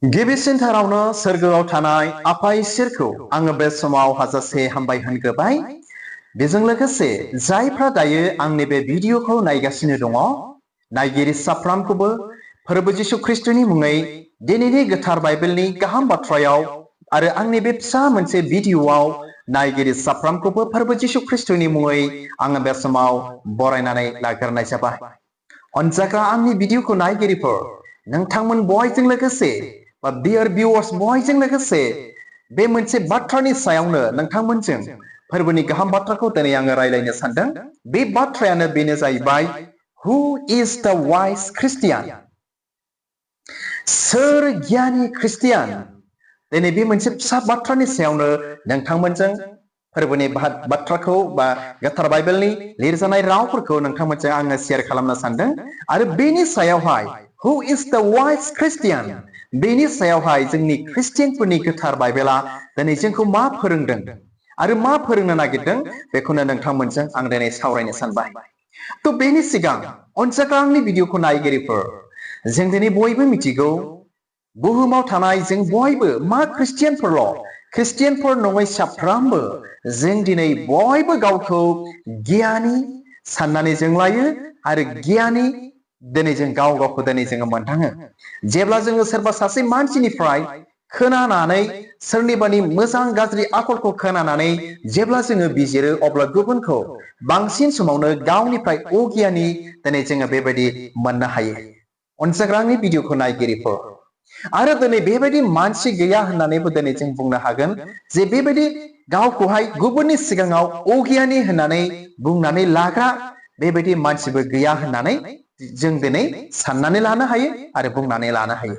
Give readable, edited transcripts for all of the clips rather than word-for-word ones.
गिबिसिनथारावनो सोरगोआव थानाय आफा इसोरखौ आङो बे समाव हाजासे हामबाय होनग्रोबाय। बेजों लोगोसे जायफ्रा दायो आंनि बे भिडिअखौ नायगासिनो दङ, नायगिरि साफ्रोमखौबो फोरबो जिसु ख्रिस्टनि मुङै दिनैनि गोथार बाइबेलनि गाहाम बाथ्रायाव आरो आंनि बे फिसा मोनसे भिडिअआव नायगिरि साफ्रोमखौबो फोरबो जिसु ख्रिस्टनि मुङै आङो बे समाव बरायनानै लाग्रोनाय जाबाय। अनजाग्रा आंनि भिडिअखौ नायगिरिफोर, नोंथांमोन बयजों लोगोसे बा डियर भिउअर्स बयजों लोगोसे बे मोनसे बाथ्रानि सायावनो नोंथांमोनजों फोरबोनि गाहाम बाथ्राखौ दिनै आङो रायलायनो सानदों। बे बाथ्रायानो बेनो जाहैबाय, हु इज द वाइज ख्रिस्टियान? सोर गियानि ख्रिस्टियान? दिनै बे मोनसे फिसा बाथ्रानि सायावनो नोंथांमोनजों फोरबोनि बाथ्राखौ बा गोथार बाइबेलनि लिरजानाय रावफोरखौ नोंथांमोनजों आङो शेयार खालामनो सानदों। आरो बेनि सायावहाय हु इज द वाइज ख्रिस्टियान, बेनि सायावहाय जोंनि ख्रिस्टियानफोरनि गोथार बाइबेला दिनै जोंखौ मा फोरोंदों आरो मा फोरोंनो नागिरदों, बेखौनो नोंथांमोनजों आं दिनै सावरायनो सानबाय। थ' बेनि सिगां अनजाग्रा आंनि भिडिअखौ नायगिरिफोर, जों दिनै बयबो मिथिगौ बुहुमाव थानाय जों बयबो मा ख्रिस्टियानफोरल', ख्रिस्टियानफोर नङै साफ्रोमबो जों दिनै बयबो गावखौ गियानि साननानै जों लायो आरो गियानि दिनै जों गाव गावखौ दिनै जोङो मोनदाङो। जेब्ला जोङो सोरबा सासे मानसिनिफ्राय खोनानानै सोरनिबानि मोजां गाज्रि आखलखौ खोनानानै जेब्ला जोङो बिजिरो, अब्ला गुबुनखौ बांसिन समावनो गावनिफ्राय अगियानि दिनै जोङो बेबायदि मोननो हायो। अनजाग्रानि भिडिअखौ नायगिरिफोर, आरो दिनै बेबायदि मानसि गैया होननानैबो दिनै जों बुंनो हागोन जे बेबायदि गावखौहाय गुबुननि सिगाङाव अगियानि होननानै बुंनानै लाग्रा बेबायदि मानसिबो गैया होननानै जों दिनै साननानै लानो हायो आरो बुंनानै लानो हायो।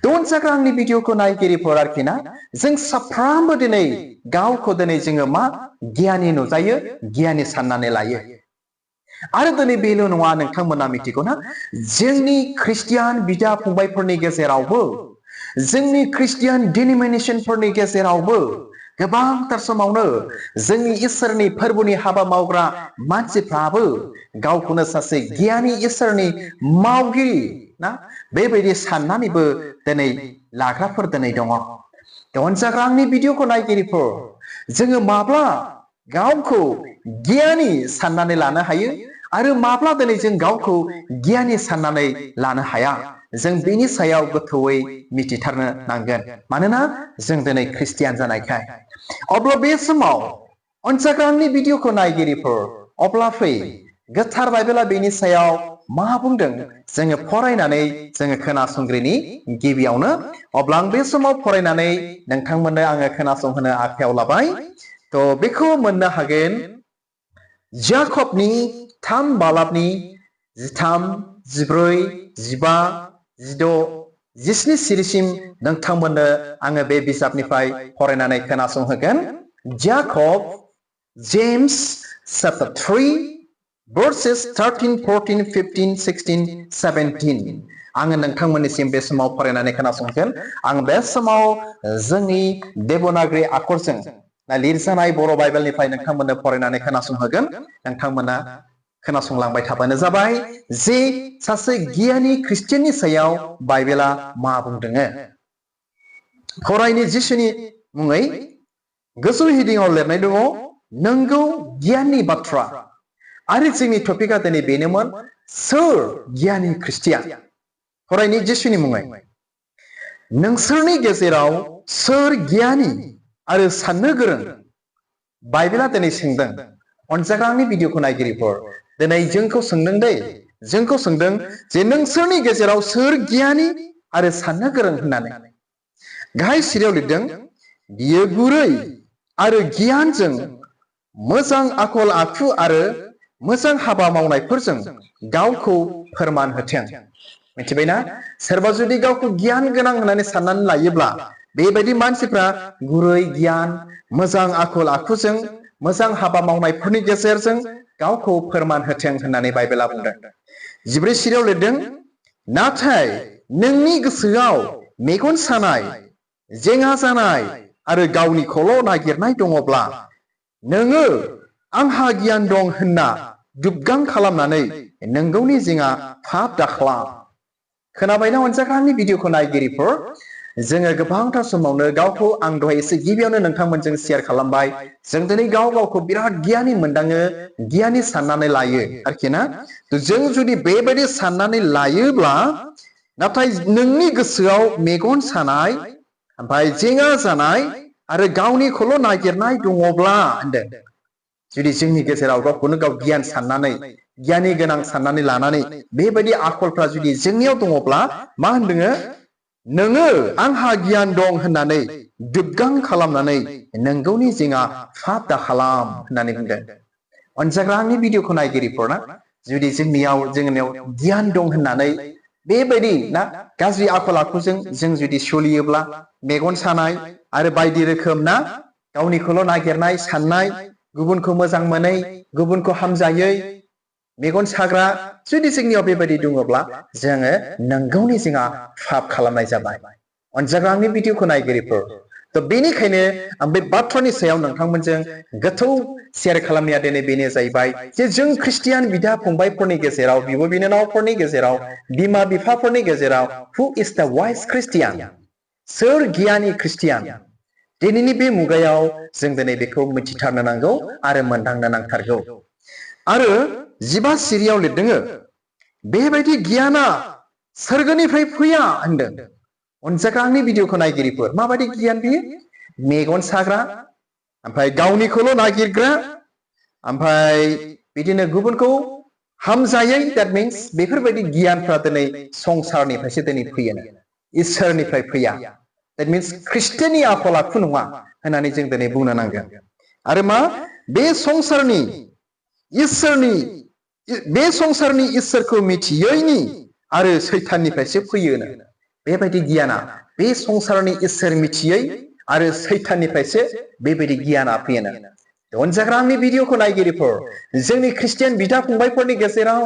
अनजाग्रा आंनि भिडिअखौ नायगिरिफोर आरोखि ना, जों साफ्रोमबो दिनै गावखौ दिनै जोङो मा गियानि नुजायो, गियानि साननानै लायो। आरो दिनै बेल' नङा, नोंथांमोना मिथिगौना जोंनि ख्रिस्टियान बिदा फंबायफोरनि गेजेरावबो, जोंनि ख्रिस्टियान डिनोमिनेसनफोरनि गेजेरावबो गोबांथार समावनो जोंनि इसोरनि फोरबोनि हाबा मावग्रा मानसिफ्राबो गावखौनो सासे गियानि इसोरनि मावगिरि ना बेबायदि साननानैबो दिनै लाग्राफोर दिनै दङ। अनजाग्रा आंनि भिडिअखौ नायगिरिफोर, जोङो माब्ला गावखौ गियानि साननानै लानो हायो आरो माब्ला दिनै जों गावखौ गियानि साननानै लानो हाया, जों बेनि सायाव गोथौयै मिथिथारनो नांगोन। मानोना जों दिनै ख्रिस्टियान जानायखाय। अब्ला बे समाव अनजाग्रा आंनि भिडिअखौ नायगिरिफोर, अब्ला फै गोथार बाइबेला बेनि सायाव मा बुंदों जोङो फरायनानै जोङो खोनासंग्रोनि गिबियावनो। अब्ला आं बे समाव फरायनानै नोंथांमोननो आङो खोनासंहोनो आखायाव लाबाय। थ' बेखौ मोननो हागोन जाकबनि 3 बालाबनि 13, 14, 15, 16, 17 सिरिसिम नोंथांमोननो आङो बे बिजाबनिफ्राय फरायनानै खोनासंहोगोन। जाकब, जेम्स chapter 3 verses 13, 14, 15, 16, 17 आङो नोंथांमोननिसिम बे समाव फरायनानै खोनासंगोन। आं बे समाव जोंनि देबनागरि आखरजों लिरजानाय बर' बाइबेलनिफ्राय नोंथांमोननो फरायनानै खोनासंहोगोन। नोंथांमोना खोनासंलांबाय थाबानो जाबाय जे सासे गियानि ख्रिस्टियाननि सायाव बाइबेला मा बुंदों। फरायनि जिसुनि मुङै गोजौ हेडिंआव लिरनाय दङ, नंगौ गियाननि बाथ्रा। आरो जोंनि टपिकआ दिनै बेनोमोन, सोर गियानि ख्रिस्टियान? फरायनि जिसुनि मुङै, नोंसोरनि गेजेराव सोर गियानि आरो साननो गोरों? बाइबेला दिनै सोंदों। अनजाग्रा आंनि भिडिअखौ नायगिरिफोर, दिनै जोंखौ सोंदों दै, जोंखौ सोंदों जे नोंसोरनि गेजेराव सोर गियानि आरो साननो गोरों होननानै। गाहाय सिरियाव लिरदों, बियो गुरै आरो गियानजों मोजां आखल आखु आरो मोजां हाबा मावनायफोरजों गावखौ फोरमान होथों। मिथिबायना? सोरबा जुदि गावखौ गियान गोनां होननानै साननानै लायोब्ला, बेबायदि मानसिफ्रा गुरै गियान, मोजां आखल आखुजों, मोजां हाबा मावनायफोरनि गेजेरजों गावखौ फोरमान होथों होननानै बाइबेला बुंदों। 14 सिरियाव लिरदों, नाथाय नोंनि गोसोआव मेगन सानाय, जेंना जानाय आरो गावनिखौल' नागिरनाय दङब्ला, नोङो आंहा गियान दं होनना दुबगां खालामनानै नोंगौनि जिङा फाब दाख्लाम। खोनाबायना अनजाग्रा आंनि भिडिअखौ नायगिरिफोर जोङो गोबांथार समावनो गावखौ आं दहाय एसे गिबियावनो नोंथांमोनजों शेयार खालामबाय जों दिनै गावखौ बिराद गियानि मोनदाङो गियानि साननानै लायो आरोखि ना जों जुदि बेबायदि साननानै लायोब्ला नाथाय नोंनि गोसोआव मेगन सानाय ओमफ्राय जेंना जानाय आरो गावनिखौल' नागिरनाय दङब्ला होनदों जुदि जोंनि गेजेराव गावखौनो गाव गियान साननानै गियानि गोनां साननानै लानानै बेबायदि आखलफ्रा जुदि जोंनियाव दङब्ला मा होनदों नोङो आंहा गियान दं होननानै दुबगां खालामनानै नोंगौनि जिङा फाप दा खालाम होननानै बुंदों अनजाग्रा आंनि भिडिअखौ नायगिरिफोरना जुदि जोंनियाव गियान दं होननानै बेबायदि ना गाज्रि आखल आखुजों जों जुदि सोलियोब्ला मेगन सानाय आरो बायदि रोखोम ना गावनिखौल' नागिरनाय साननाय गुबुनखौ मोजां मोनै गुबुनखौ हामजायै मेगन साग्रा जुदि जोंनियाव बेबायदि दङब्ला जोङो नोंगौनि जिङा फाप खालामनाय जाबाय अनजाग्रा आंनि भिडिअखौ नायगिरिफोर थ' बेनिखायनो आं बे बाथ्रानि सायाव नोंथांमोनजों गोथौ शेयार खालामनाया दिनै बेनो जाहैबाय जे जों ख्रिस्टियान बिदा फंबायफोरनि गेजेराव बिब' बिनानावफोरनि गेजेराव बिमा बिफाफोरनि गेजेराव हु इज द वाइस ख्रिस्टियान सोर गियानि ख्रिस्टियान दिनैनि बे मुगायाव जों दिनै बेखौ मिथिथारनो नांगौ आरो मोनदांनो नांथारगौ आरो 15 सिरियाव लिरदों बेबायदि गियाना सोरगोनिफ्राय फैया होनदों अनजाग्रा आंनि भिडिअखौ नायगिरिफोर माबायदि गियान बियो मेगन साग्रा ओमफ्राय गावनिखौल' नागिरग्रा ओमफ्राय बिदिनो गुबुनखौ हामजायै दैट मिन्स बेफोरबायदि गियानफ्रा दिनै संसारनिफ्रायसो दिनै फैयो इसोरनिफ्राय फैया दैट मिन्स ख्रिस्टियाननि आखल आखु नङा होननानै जों दिनै बुंनो नांगोन आरो मा बे संसारनि इसोरखौ मिथियैनि आरो सैताननिफ्रायसो फैयोनो बेबायदि गियाना बे संसारनि इसोर मिथियै आरो सैताननिफ्रायसो बेबायदि गियाना फैयोनो अनजाग्रा आंनि भिडिअखौ नायगिरिफोर जोंनि ख्रिस्टियान बिदा फंबायफोरनि गेजेराव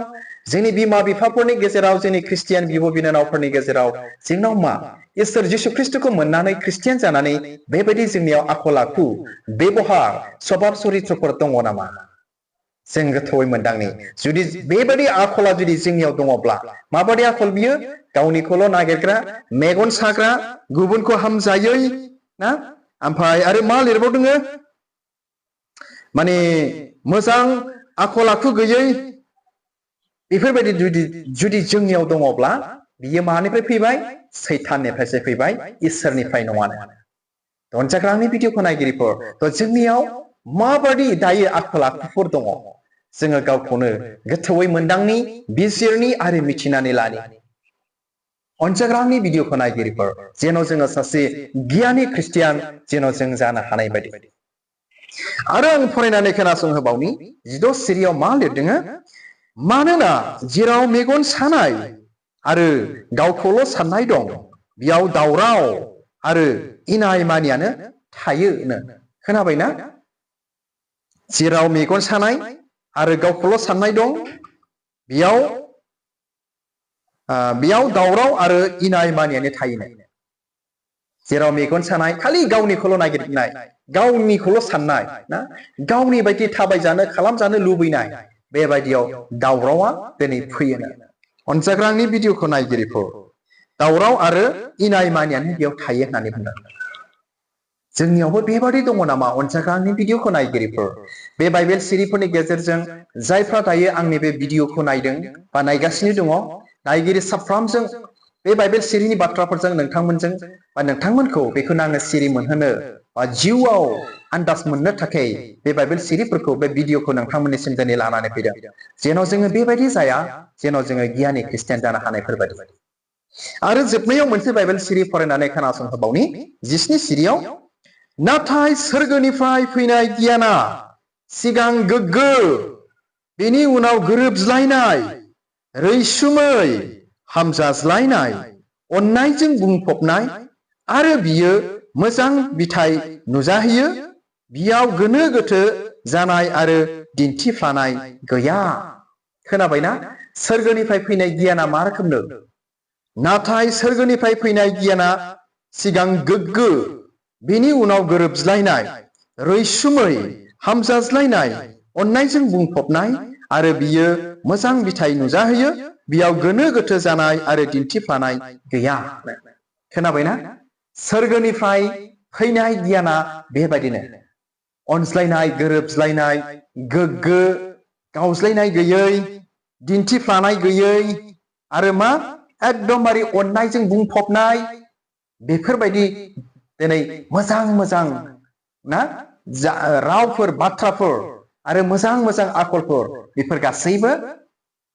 जोंनि बिमा बिफाफोरनि गेजेराव जोंनि ख्रिस्टियान बिब' बिनानावफोरनि गेजेराव जोंनाव मा इसोर जिसु ख्रिस्टखौ मोननानै ख्रिस्टियान जानानै बेबायदि जोंनियाव आखल आखु बेबहार सभाब चरित्रफोर दङ नामा जों गोथौयै मोनदांनि जुदि बेबायदि आखला जुदि जोंनियाव दङब्ला माबायदि आखल बियो गावनिखौल' नागिरग्रा मेगन साग्रा गुबुनखौ हामजायै ना ओमफ्राय आरो मा लिरबावदों माने मोजां आखल आखु गैयै बेफोरबायदि जुदि जोंनियाव दङब्ला बियो मानिफ्राय फैबाय सैताननिफ्रायसो फैबाय इसोरनिफ्राय नङानो अनजाग्रा आंनि भिडिअखौ नायगिरिफोर थ' जोंनियाव माबायदि दायो आखल आखुफोर दङ जोङो गावखौनो गोथौयै मोनदांनि बिजिरनि आरो मिथिनानै लानि अनजाग्रा आंनि भिडिअखौ नायगिरिफोर जेन' जोङो सासे गियानि ख्रिस्टियान जेन' जों जानो हानाय बायदि आरो आं फरायनानै खोनासंहोबावनि 16 सिरियाव मा लिरदों मानोना जेराव मेगन सानाय आरो गावखौल' साननाय दं बेयाव दावराव आरो इनाय मानियानो थायोनो खोनाबायना जेराव मेगन सानाय आरो गावखौल' साननाय दं बेयाव दावराव आरो इनाय मानियानो थायोनो जेराव मेगन सानाय खालि गावनिखौल' नागिरनाय गावनिखौल' साननाय ना गावनि बायदि थाबायजानो खालामजानो लुबैनाय बेबायदियाव दावरावा दिनै फैयोनो अनजाग्रा आंनि भिडिअखौ नायगिरिफोर दावराव आरो इनाय मानियानो बेयाव थायो होननानै बुंदों जोंनियावबो बेबादि दङ नामा अनजाग्रा आंनि भिडिअखौ नायगिरिफोर बे बाइबेल सिरिफोरनि गेजेरजों जायफ्रा दायो आंनि बे भिडिअखौ नायदों बा नायगासिनो दङ नायगिरि साफ्रोमजों बे बाइबेल सिरिनि बाथ्राफोरजों नोंथांमोनजों बा नोंथांमोनखौ बेखौनो आङो सिरि मोनहोनो बा जिउआव आन्दाज मोननो थाखाय बे बाइबेल सिरिफोरखौ बे भिडिअखौ नोंथांमोननिसिम दिनै लानानै फैदों जेन' जोङो बेबायदि जाया जेन' जोङो गियानि ख्रिस्टियान जानो हानायफोरबायदि आरो जोबनायाव मोनसे बाइबेल सिरि फरायनानै खोनासंहोबावनि 17 सिरियाव नाथाय सोरगोनिफ्राय फैनाय गियाना सिगां गोग्गो बेनि उनाव गोरोबज्लायनाय रैसुमै हामजाज्लायनाय अननायजों बुंफबनाय आरो बियो मोजां बिथाइ नुजाहैयो बियाव गोनो गोथो जानाय आरो दिन्थिफ्लानाय गैया खोनाबायना सोरगोनिफ्राय फैनाय गियाना मा रोखोमनो नाथाय सोरगोनिफ्राय फैनाय गियाना सिगां गोग्गो बेनि उनाव गोरोबज्लायनाय रैसुमै हामजाज्लायनाय अननायजों बुंफबनाय आरो बियो मोजां बिथाइ नुजाहैयो बियाव गोनो गोथो जानाय आरो दिन्थिफ्लानाय गैया खोनाबायना सोरगोनिफ्राय फैनाय गियाना बेबायदिनो अनज्लायनाय गोरोबज्लायनाय गोग्गो गावज्लायनाय गैयै दिन्थिफ्लानाय गैयै आरो मा एकदमबारे अननायजों बुंफबनाय बेफोरबायदि दिनै मोजां मोजां ना रावफोर बाथ्राफोर आरो मोजां मोजां आखलफोर बेफोर गासैबो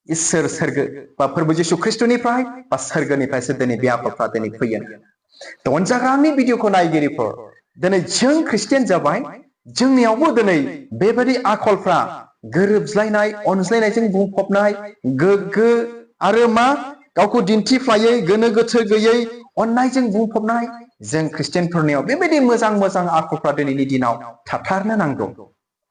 इसोर सोरगो बा फोरबो जिशु ख्रिस्टनिफ्राय बा सोरगोनिफ्रायसो दिनै बे आखलफ्रा दिनै फैयो अनजाग्रा आंनि भिडिअखौ नायगिरिफोर दिनै जों ख्रिस्टियान जाबाय जोंनियावबो दिनै बेबायदि आखलफ्रा गोरोबज्लायनाय अनज्लायनायजों बुंफबनाय गोग्गो आरो मा गावखौ दिन्थिफ्लायै गोनो गोथो गैयै अननायजों बुंफबनाय जों ख्रिस्टियानफोरनियाव बेबायदि मोजां मोजां आखलफ्रा दिनैनि दिनाव थाथारनो नांगौ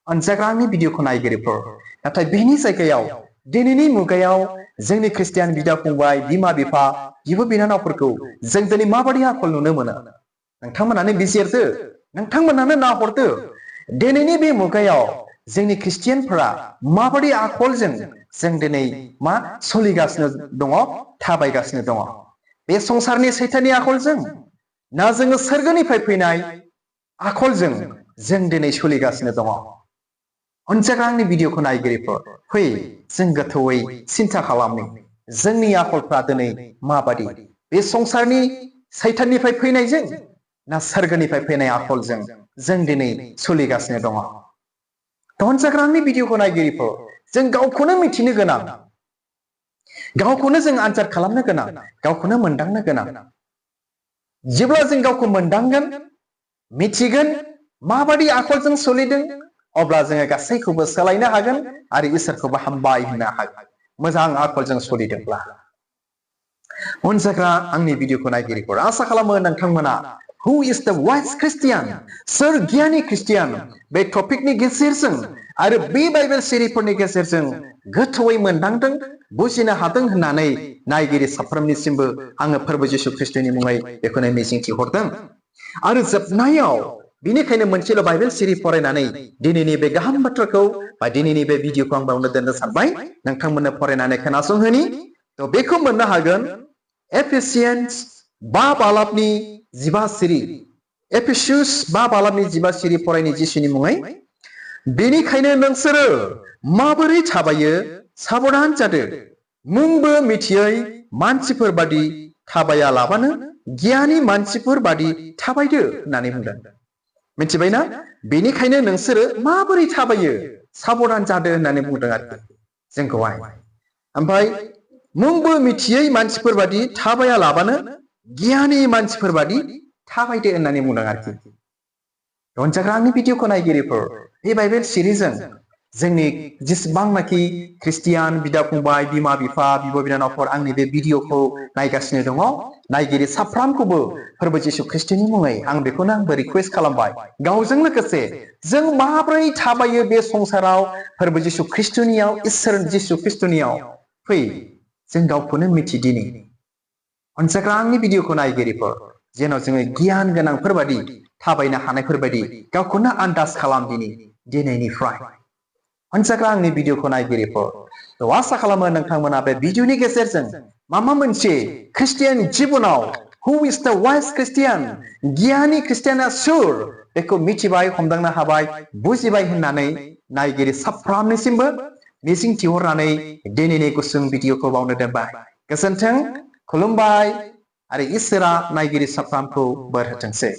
अनजाग्रा आंनि भिडिअखौ नायगिरिफोर नाथाय बेनि जायगायाव दिनैनि मुगायाव जोंनि ख्रिस्टियान बिदा फंबाय बिमा बिफा बिब' बिनानावफोरखौ जों दिनै माबायदि आखल नुनो मोनो नोंथांमोनानो बिजिरदो नोंथांमोनानो नाहरदो दिनैनि बे मुगायाव जोंनि ख्रिस्टियानफोरा माबायदि आखलजों जों दिनै मा सोलिगासिनो दङ थाबायगासिनो दङ बे संसारनि सैताननि आखलजों ना जोङो सोरगोनिफ्राय फैनाय आखलजों जों दिनै सोलिगासिनो दङ अनजाग्रा आंनि भिडिअखौ नायगिरिफोर फै जों गोथौयै सिन्था खालामनि जोंनि आखलफ्रा दिनै माबादि बे संसारनि सैताननिफ्राय फैनायजों ना सोरगोनिफ्राय फैनाय आखलजों जों दिनै सोलिगासिनो दङ अनजाग्रा आंनि भिडिअखौ नायगिरिफोर जों गावखौनो मिथिनो गोनां गावखौनो जों आनजाद खालामनो गोनां गावखौनो मोनदांनो गोनां जेब्ला जों गावखौ मोनदांगोन मिथिगोन माबादि आखलजों सोलिदों अब्ला जोङो गासैखौबो सोलायनो हागोन आरो इसोरखौबो हामबाय होनो हागोन मोजां आखलजों सोलिदोंब्ला अनजाग्रा आंनि भिडिअखौ नायगिरिफोर आसा खालामो नोंथांमोना हु इज द वाइज ख्रिस्टियान सोर गियानि ख्रिस्टियान बे टपिकनि गेजेरजों आरो बे बाइबेल सिरिफोरनि गेजेरजों गोथौयै मोनदांदों बुजिनो हादों होननानै नायगिरि साफ्रोमनिसिमबो आङो फोरबो जिशु ख्रिस्टनि मुङै बेखौनो मिजिंथिहरदों आरो जोबनायाव बेनिखायनो मोनसेल' बाइबेल सिरि फरायनानै दिनैनि बे गाहाम बाथ्राखौ बा दिनैनि बे भिडिअखौ आं बावनो दोननो सानबाय नोंथांमोननो फरायनानै खोनासंहोनि थ' बेखौ मोननो हागोन एफिसियन्स 5 बालाबनि 15 सिरि एफिसियास 5 बालाबनि 15 सिरि फरायनि जिसुनि मुङै बेनिखायनो नोंसोरो माबोरै थाबायो साबधान जादो मुंबो मिथियै मानसिफोर बादि थाबायालाबानो गियानि मानसिफोर बादि थाबायदो होननानै बुंदों मिथिबायना बेनिखायनो नोंसोरो माबोरै थाबायो साबधान जादो होननानै बुंदों आरोखि जोंखौहाय ओमफ्राय मुंबो मिथियै मानसिफोर बादि थाबायालाबानो गियानि मानसिफोर बादि थाबायदो होननानै बुंदों आरोखि अनजाग्रा आंनि भिडिअखौ नायगिरिफोर बे बाइबेल सिरिजों जोंनि जेसेबांनाखि ख्रिस्टियान बिदा फंबाय बिमा बिफा बिब' बिनानावफोर आंनि बे भिडिअखौ नायगासिनो दङ नायगिरि साफ्रोमखौबो फोरबो जिशु ख्रिस्टनि मुङै आं बेखौनो आंबो रिक्वेस्ट खालामबाय गावजों लोगोसे जों माबोरै थाबायो बे संसाराव फोरबो जिशु ख्रिस्टनियाव इसोर जिशु ख्रिस्टनियाव फै जों गावखौनो मिथिदिनि अनजाग्रा आंनि भिडिअखौ नायगिरिफोर जेन' जोङो गियान गोनांफोर बादि थाबायनो हानायफोर बादि गावखौनो आन्दाज खालामदिनि दिनैनिफ्राय अनजाग्रा आंनि भिडिअखौ नायगिरिफोर थ' आसा खालामो नोंथांमोना बे भिडिअनि गेजेरजों माबा मोनसे ख्रिस्टियान जिबनाव हु इज द वाइज ख्रिस्टियान गियानि ख्रिस्टियाना सोर बेखौ मिथिबाय हमदांनो हाबाय बुजिबाय होननानै नायगिरि साफ्रोमनिसिमबो मिजिंथिहरनानै दिनैनि गुसुं भिडिअखौ बावनो दोनबाय गोजोन्थों खुलुमबाय आरो इसोरा नायगिरि साफ्रोमखौ बोर होथोंसै